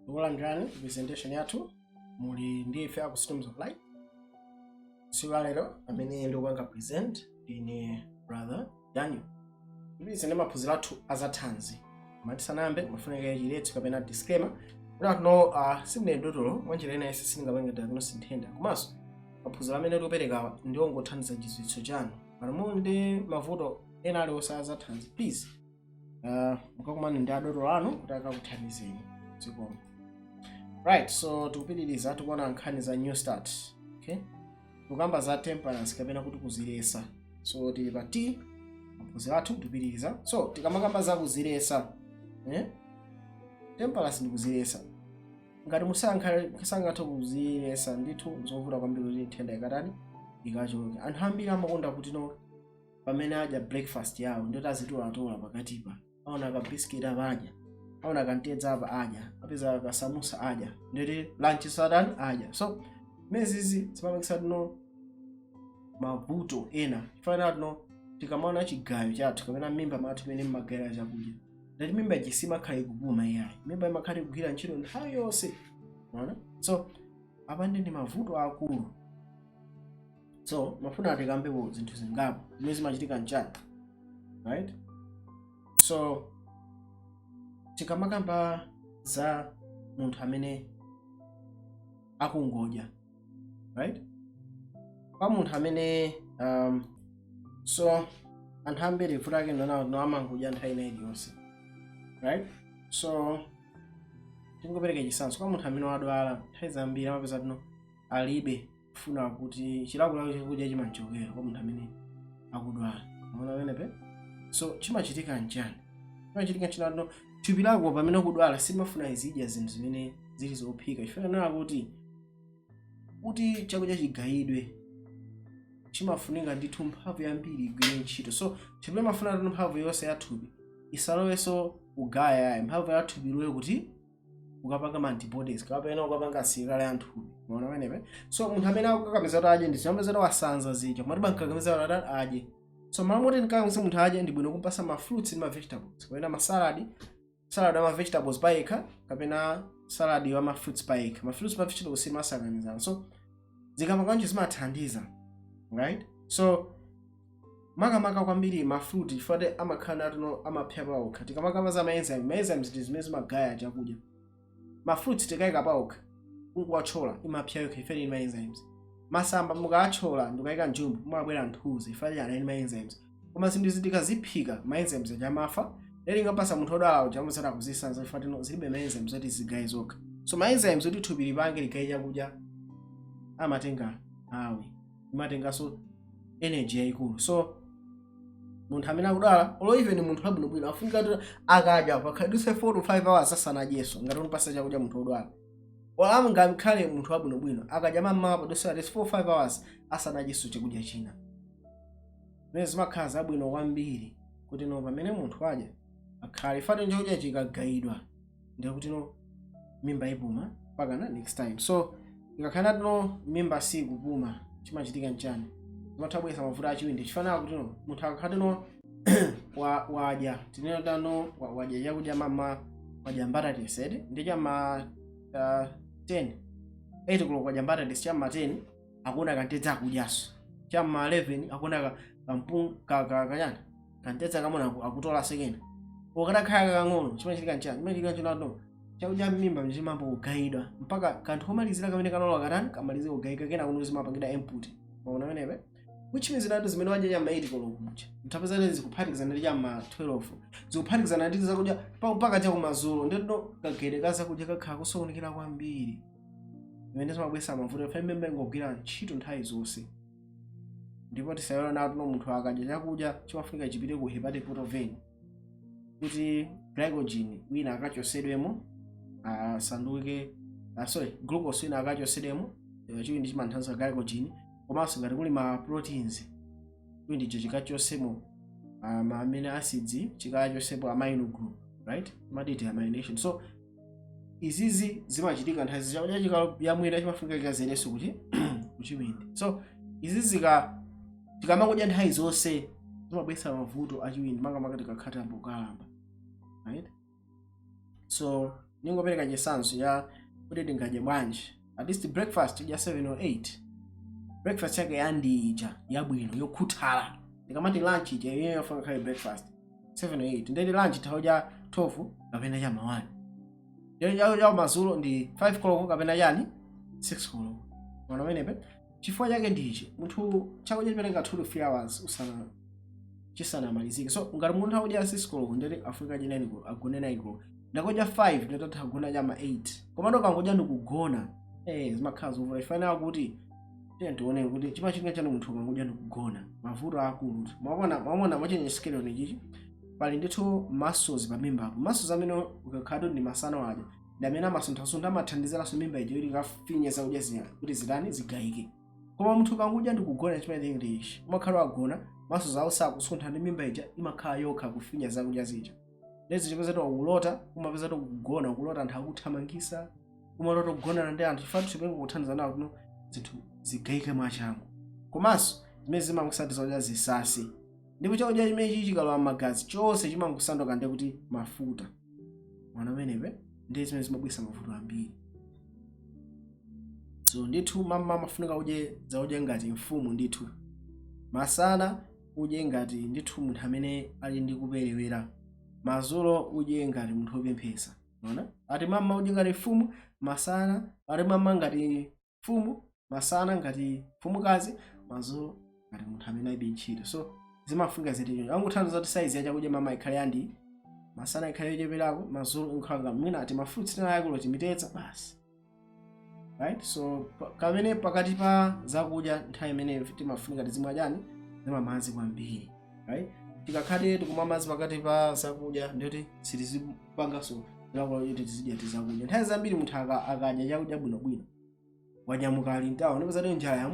Tikulandirani presentation yathu. Muli ndi ife aku Streams of Light. Tsiku la lero amene ndikupanga present ndine Brother Daniel. Tipitirize ndi maphunziro athu azathanzi. Koma tisanayambe, mafunika chiletso kapena disclaimer kuti atino sindine dotolo. Mwanjira ina yense sindingapange diagnose nthenda, komanso maphunziro amene tikuperekawa ndi ongothandiza chidziwitso chanu. Pano muli ndi mavuto ena aliwonse azathanzi, please mukakumane ndi adotolo anu kuti akakuthandizeni. Zikomo. Right, so tikupitiriza, tikuona nkhani za New Start. Okay, tikukamba za temperance kapena kuti kuzilesa. So tili pa T, maphunziro athu tikupitiriza. So tikamakamba za kuzilesa, eh? Temperance ndi kuzilesa. Ngati musangathe kuzilesa, ndithu zovuta kwambiri kuti nthenda ikatani, ikachoke. Anthu ambiri amakonda kuti no, pamene adya breakfast yawo, ndoti azitolatola pakatipa, aona ka biscuit apa adya, aona kantedza apa adya, apeza kasamusa adya, ndoti lunch satani adya. So mezizi zimapangisa tino mavuto ena. Chifanira tino tikamaona chigayo chathu kapena mimba mwathu imene mmagayira chakudya, ndati mimba iji simakhala ikupuma iyayi, mimba imakhala ikugwira ntchito nthawi yonse. Ona, so apa ndi mavuto akulu. So mafuna tikambepo zinthu zingapo zimene zimachitika mchani, right? So tikamakamba za munthu amene akungodya, right, kwa munthu amene so anthu ambiri vuto ake ndona no amangodya nthawi ina iliyonse, right? So tingopereka chitsanzo kwa munthu amene wadwala, nthawi zambiri amapeza tino alibe kufuna kuti chilakolako chakudya chimanchokera kwa munthu amene akudwala. Maona pamenepe? So chimachitika nchani? Chimachitika nchinano, thupi lako pamene ukudwala simafuna izidya zinthu zimene zili zophika, chifukwa kuti chakudya chigayidwe chimafunika ndithu mphamvu yambiri igwire ntchito. So thupi limafuna kuti mphamvu yonse ya thupi isalowenso kugaya yayi, mphamvu ya thupi ilowe kuti ukapanga ma antibodies kapena ukapanga asilikali a thupi. Maona pamenepe? So munthu amene akukakamiza kuti adye ndi ziyamba zoti wasanza zija, komati bankakamiza kuti adye. So malo moti ndikakamiza munthu adye, ndi bwino kumpasa ma fruits ndi ma vegetables kapena ma salad, salad wa ma vegetables payekha kapena salad wa ma fruits payekha. Ma fruits, ma vegetables simasakanizana. So zikamakanji zimathandiza, right? So makamaka kwambiri ma fruit, chifukwa amakhala natuno amapha paokha. Tikamakamba za ma enzyme, ma enzymes ndi zimene zimagaya chakudya. Ma fruits tikayika paokha kunkuwathyola, imapsa yokha ife ndi ma enzymes. Masamba mukathyola ndikayika mjumbo, mumabwera nthuzi ife ali ma enzymes. Koma zinthu izi tikaziphika, ma enzymes aja amafa. Lero ingapasa munthu odwala uja amasata kuzisanza chifukwa tino zilibe ma enzymes oti zigaye zokha. So ma enzymes oti thupi lipange ligaye chakudya amatenga nthawi, imatenganso energy yayikulu. So munthu amene akudwala olo even munthu wabwinobwino afunika kuti akadya pakhaliduse 4 to 5 hours asanadyenso. Ngati unipasa chakudya munthu wodwala, olo ngakhale munthu wabwinobwino, akadya mammawa, paduse at least 4 5 hours asanadyenso chakudya china. Zimene zimakhala zabwino kwambiri kuti no, pamene munthu adya akhale fati chakudya chikagayidwa, ndiye kuti no, mimba ipuma mpaka na next time. So ikakhala tino mimba sikupuma, chimachitika nchani? Zimatha kubweretsa mavuto achiwindi. Chifanana kuti no, munthu akakhala tino wadya, tinene tano wadya chakudya mama, wadya mbatatesi edi, ndi chama 10 8 koloko wadya mbatatesi, chamma 10 akuona kantedza akudyaso, chamma 11 akuona kampu kanyani kantedza kamona akutola sekena ukatakhala kakang'ono. Chimachitika nchani? Chimachitika nchinato chakudya m'mimba chimambo kugayidwa mpaka kanthu komalizira kamene kanalowa katani, kamalize kugayika, kena kuno zimapangidwa input. Maona pamenepe? Which means natu zimene wadya chamma 8 koloko muja, mthapezane zikuphatikizana ndi chamma 12, zikuphatikizana ndi zakudya mpaka chakumadzulo. Ndino kagere ka zakudya kakhala kusokonekera kwambiri, zimene zimabweretsa mavuto ife mimba ingogwira ntchito nthawi zonse. Ndipo tisayiwale nawo tuno munthu akadya chakudya chimafunika chipite ku hepatic portal vein kuti glycogen wina akachosedwemo asanduke, sorry, glucose wina akachosedwemo. Chiwindi chimanthandiza glycogen, komanso ngati kuli ma proteins, chiwindi icho chikachosemo ma amino acids, chikachosepo amino group, right? Timati deamination. So izizi zimachitika nthawi chakudya chikayamwira chimafunika chikazerenso kuti kuchiwindi. So izi zika tikamakudya nthawi zonse zimabweretsa mavuto achiwindi, makamaka tikakhala tambokalamba, right? So Ningopereka chitsanzo ya kuti tingadye bwanji. At least breakfast ya 7 or 8, breakfast yake yandi ija yabwino yokhuthala. Ndikamati lunch ija iyeyo yofuna khale breakfast 7 or 8, ndeti lunch thaudya 12 kapena chama 1 ya madzulo ndi 5 koloko kapena chani, 6 koloko. Mwana pamenepe chifukwa chake ndichi: munthu chakudya chipereka 2 to 3 hours usana chisanamalizike. So ngati munthu akudya 6 koloko, ndeti afunika adye 9 koloko, agone 9 koloko. Ndakudya 5, ndeti agona chama 8. Komando kangodya ndikugona, zimakhala zovuta. Ifanira kuti tiye tione kuti chimachitika chani munthu kangodya ndikugona. Mavuto akulu mwaona, mwaona mwachenye skeleton chichi pali ndithu muscles pamimbapo, muscles amene ukakhala ndi masana aja ndi amene amasunthasuntha, amathandiziranso mimba ija kuti ikafinye zakudya zina kuti zitani, zigayike. Koma munthu kangodya ndikugona, chimene ndi ichi: umakhala wagona, muscles awo sakusuntha, ndi mimba ija imakhala yokha kufinya zakudya zija. Lezi chipeza ukulota, umapeza kugona ukulota anthu akuthamangisa, umalota kugonana ndi anthu, chifukwa chimene kuthandiza nawo kuno zinthu zigayike mwachangu. Komanso zimene zimakusati zakudya zisase, ndipo chakudya chimenechi chikalowa m'magazi chonse chimangosanduka ndi kuti mafuta. Mwana amenepe ndi zimene zimabwisa mavuto ambiri. So ndithu mama amafunika udye zakudya ngati mfumu ndithu, masana udye ngati ndithu munthu amene ali ndi kuperewera, madzulo udye ngati munthu wopemphesa. Ona ati mama udye ngati mfumu, masana ati mama ngati mfumu, masana ngati mfumukazi, madzulo ngati munthu amene alibe ntchito. So zimafunika ziti anguthandiza kuti size ya chakudya mama ikhale yandi, masana ikhale yocheperako, madzulo ikhala mwina ati mafruits tinayakulo timitedza basi, right? So kamene pakati pa zakudya, nthawi imene timafunika tizimwa chani, zimwa madzi kwambiri, right? Tikakhale tikumwa madzi pakati pa zakudya, ndiyoti sitizipanganso zilakolako kuti tizidya tizakudya. Nthawi zambiri munthu akadya chakudya bwinobwino, wanyamuka ali mtawo, ndipo zati njala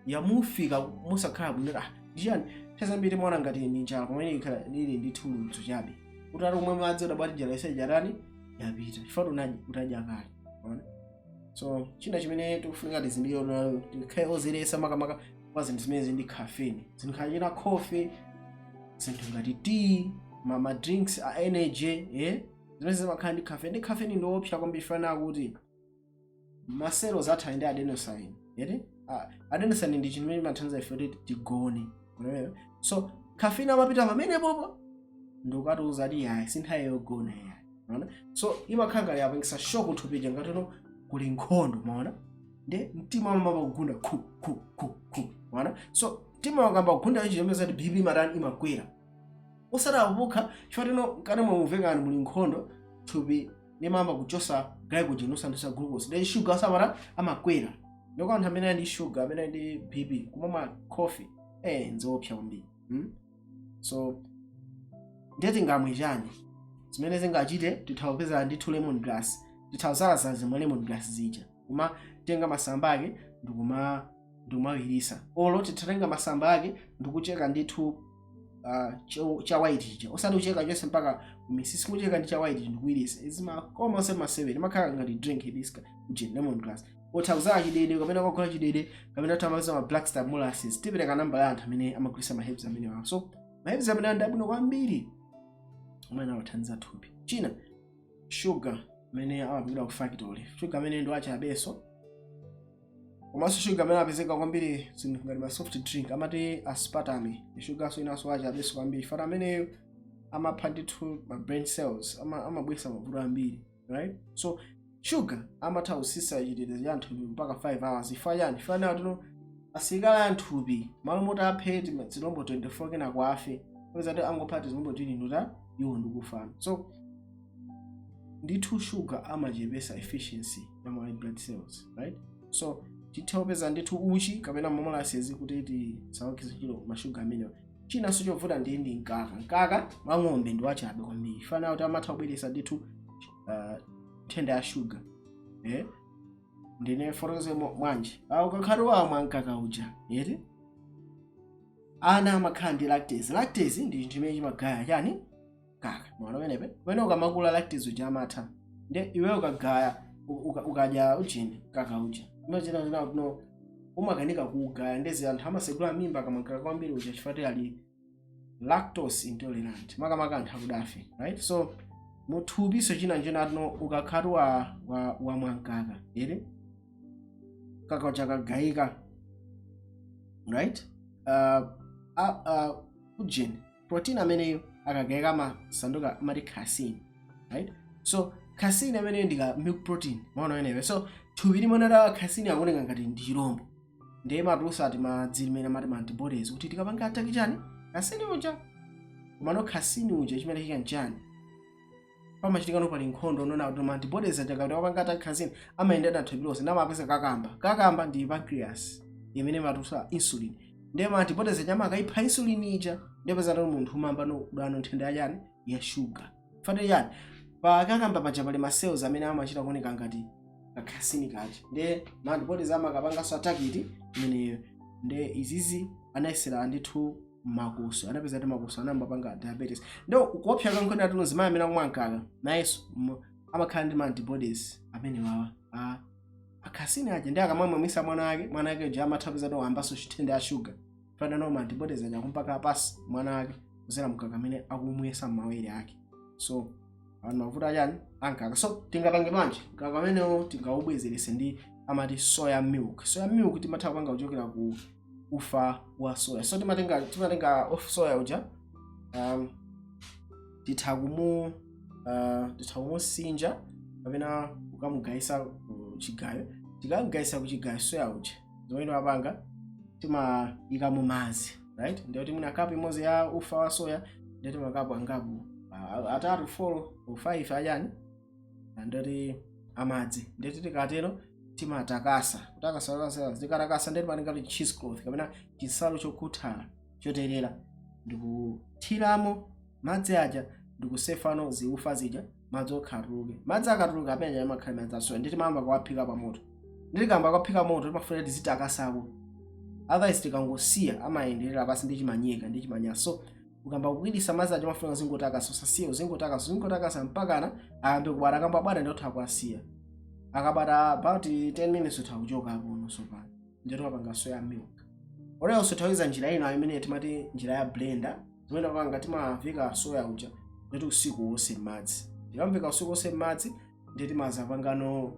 yamufika musakhala bwino. Ah, ndichani? Nthawi zambiri timaona ngati ndi njala, pamene ikhala lili ndi ludzu chabe. Kuti ati kumwe madzi, udabwati njala isajatani, yapita, chifukwa utadya kale. Ona? So china chimene tikufunika tizindikire, tikhale oziletsa makamaka kwa zinthu zimene zili ndi caffeine, zinthu ngati china coffee, zinthu ngati tea, ma drinks a energy, zimene zimakhala ndi caffeine. Ndi caffeine ndi opsa kwambiri, fana kuti ma cells athu ali ndi adenosine yeti. Ah, adenosine ndi chinthu chimene chimathandiza ife kuti tigone. Unaelewa? So caffeine amapita pamenepopo ndikukatiuza kuti yayi, si nthawi yogona yayi. Unaona? So imakhala ngati yapangisa shock thupi ngati no kuli nkhondo, maona? Ndi mtima umamba kugunda khu khu khu khu, maona? So mtima ukamba kugunda ichi, chimene kuti BP matani, imakwera. Osati apupukha chifukwa tino mkati mwamuvekani muli nkhondo, thupi limamba kuchosa glycogen usandutsa glucose, ndi sugar samata amakwera. Ndiko anthu amene ali ndi sugar, amene ali ndi BP, kumamwa coffee, nzoopsa kwambiri, So ndiye tingamwe chani zimene zingachite? Titha kupeza ndithu lemon grass, titha kuzalaza zimwe lemon grass zija, kuma tenga masamba ake ndikumawirisa, olo tithatenga masamba ake ndikucheka ndithu cha white chija, osati kucheka chonse mpaka kumisisi, kucheka ndi cha white ndikuwirisa, izimakoma onse masewera, imakhala ngati drink, hibiscus uje, lemon grass. Utha kuzala chidede kapena kwagula chidede kapena tamaliza ma black star molasses. Tipereka namba ya anthu amene amagulisa ma herbs amene wawo. So ma herbs amene ndi abwino kwambiri amene amathandiza thupi. China, sugar amene amapikidwa ku factory, sugar amene ndi wachabeso, komanso sugar amene apezeka kwambiri zinthu ngati ma soft drink, amati aspartame, sugar so inanso wachabeso kwambiri. Fata ameneyo amapha ndithu ma brain cells, amabwesa mavuto ambiri, right? So sugar amatha kusisa chitetezo cha nthupi mpaka 5 hours. Ifa chani? Ifa nawo tino asilikali a nthupi malo moti aphe zilombo 24 kenako afe, apeza kuti angopha tizilombo tili nduta iwo ndikufana. So ndithu sugar amachepesa efficiency ya ma white blood cells, right? So titha kupeza ndithu uchi kapena molasses kuti tisawakhize chilo mashuga amenewa. Chinanso chovuta ndi mkaka. Mkaka wa ng'ombe ndi wachabe kwambiri, fana kuti amatha kubweretsa ndithu nthenda ya sugar. Ndine fotokoze mwanji? Ukakhati wamwa mkaka uja yeti, ana amakhala ndi lactase. Lactase ndi chinthu chimene chimagaya chani, kaka. Mwana pamenepe pamene ukamakula, lactase uja amatha, nde iwe ukagaya ukadya ujini kaka uja, imachita no umakanika kuugaya. Ndezi anthu amasegula mimba akamwa kwambiri uja chifukwa ali lactose intolerant, makamaka anthu akudafe, right? So Muthupiso china njenatino ukakhati wamwa mkaka ere, mkaka uja kagayika, right, ujeni protein ameneyo akagayika amasanduka, amati casein, right? So casein ameneyo ndika milk protein, maona ameneyo. So thupi limonera casein akuoneka ngati ndi chirombo, ndiye matulusa ati madzi limene amati ma antibodies kuti tikapanga attack chani? Casein uja. Komano casein uja chimene chika nchani pamachitikano? Pali nkhondo nona kuti ma antibodies aja kati wapanga attack casein amayendera thupi lonse, namapeza kakamba. Kakamba ndi pancreas imene imatulusa insulin, ndiye ma antibodies aja amakayipha insulin ija. Ndiye peza kuti munthu umamba nodwala nthenda yachani? Ya sugar. Fanire chani? Pa kakamba paja pali ma cells amene amachita kuoneka ngati kacasein kaja, ndiye ma antibodies amakapanganso attack imeneyo. Ndiye izizi anayesera ndithu makoso, anapeza kuti makoso anayamba panga diabetes. Ndo kuopsa kankhani atuno zimayi amene akumwa mkaka nayenso amakhala ndi ma antibodies amene wawa a casein aja, ndi akamamwamwisa mwana wake, mwana wake uja amatha kupeza kuti wambanso nthenda ya sugar. Fana no ma antibodies aja kumpaka pasi mwana wake kuzera mkaka amene akumwesa m'mawere ake. So anthu mavuto achani? Ankaka. So tingapange bwanji mkaka amenewo? Tingaubwezerese ndi amati soya milk. Soya milk timatha kupanga kuchokera ku ufa wa soya. So timatenga of soya uja, titha kumusinja kapena kukamugayisa ku chigayo. Tikamugayisa ku chigayo soya uja, zomwe timapanga, timayika mu madzi, right? Ndiye kuti mwina kapu imodzi ya ufa wa soya, ndiye timakapu angapo, atatu, 4 or 5 achani, ndoti amadzi. Ndeti tikatero timatakasa, kutakasa, takasa. Tikatakasa, ndeti patingati cheesecloth kapena chinsalu chokhuthala choterera, ndikuthiramo madzi aja, ndikusefano ziufa zija, madzi okhatuluke. Madzi akatuluka amene amakhala madzi asoya. Nditi mayamba kuwaphika pa moto. Nditikamba kuwaphika moto, timafuna tizitakasako, otherwise tikangosiya amayenderera pasi ndi chimanyeka ndi chimanyasa. So ukamba kukwirisa madzi aja, mafuna zingotakasa, usasiye, uzingotakasa, uzingotakasa mpakana ayambe kubwata. Akamba bwata, ndotha kuwasiya. Akabata about 10 minutes, utha kuchoka apo. So pano ndiye timapanga soya milk. Or else uthawiza njira ina imene timati njira ya blender. Zimene timapanga, timavika soya uja ndeti usiku wonse m'madzi. Tikamvika usiku wonse m'madzi, ndiye timazapangano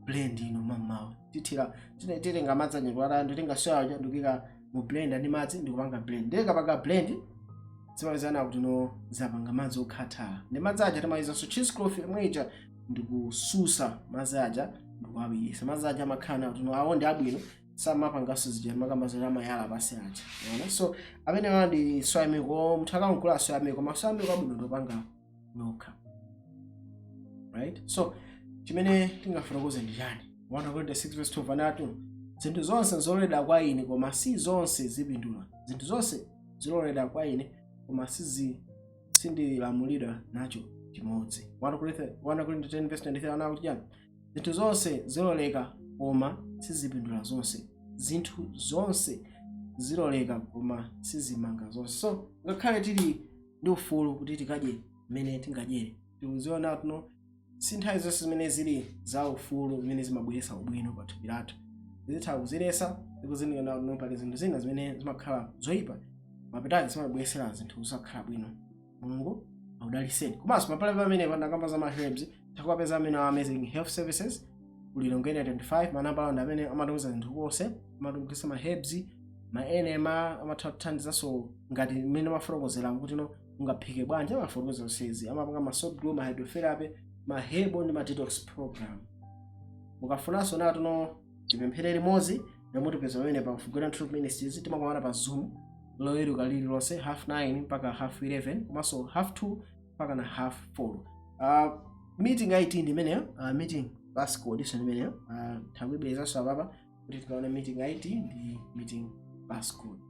blend ino mammawa. Tithira, titenga madzi anyakwata, nditenga soya uja ndikuyika mu blender ndi madzi, ndikupanga blend. Ndiye kapanga blend, zimapezana kuti no zapanga madzi okhathala. Ndi madzi aja timayizanso cheesecloth imwe ija, ndikususa madzi aja, ndikuwawirisa. Madzi aja amakhala kuti no awo ndi abwino, samapanganso zija makamba zoti amayala pasi aja. Unaona? So amene awa ndi soya milk. Munthu akamugula soya milk, koma soya milk abwino ndopanga nokha, right? So chimene tingafotokoze ndi chani? 1 Korinto 6 verse 12 anati, "Zinthu zonse zololedwa kwa ine, koma si zonse zipindula. Zinthu zonse zololedwa kwa ine, koma sindilamulidwa nacho chimodzi." 1 Korinto 10 verse 23 anakuti chani? "Zinthu zonse ziloleka, koma sizipindula zonse. Zinthu zonse ziloleka, koma sizimanga zonse." So ngakhale tili ndi ufulu kuti tikadye mmene tingadyere, tikuziona tuno si nthawi zonse zimene zili za ufulu zimene zimabweretsa ubwino pa thupi lathu. Zitha kuzilesa, tikuzindikira kuno pali zinthu zina zimene zimakhala zoyipa, mapetaki zimabweresera zinthu zosakhala bwino. Mulungu akudaliseni. Komanso mapale pamene pandakamba za ma herbs, takuwapeza amene a Amazing Health Services ku Lilongwe 25. Manambala ndi amene amatumiza zinthu konse, amatumikisa ma herbs, ma enema, amatha kuthandizanso ngati mmene amafotokozera kuti no ungaphike bwanji, amafotokoza zonsezi. Amapanga ma salt glow, ma hydrotherapy, ma herbal ndi ma detox program. Mukafunanso natuno tipemphere limodzi, namutipeza pamene pa Forgotten Truth Ministries. Timakumana pa Zoom Loweruka lililonse half 9 mpaka half 11, komanso half 2 mpaka na half 4. Meeting ID ndi imeneyo, meeting passcode iso ndi imeneyo. Takuyibwerezanso apapa kuti tikaone meeting ID ndi meeting passcode.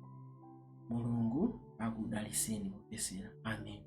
Mulungu akudaliseni popesera. Amen.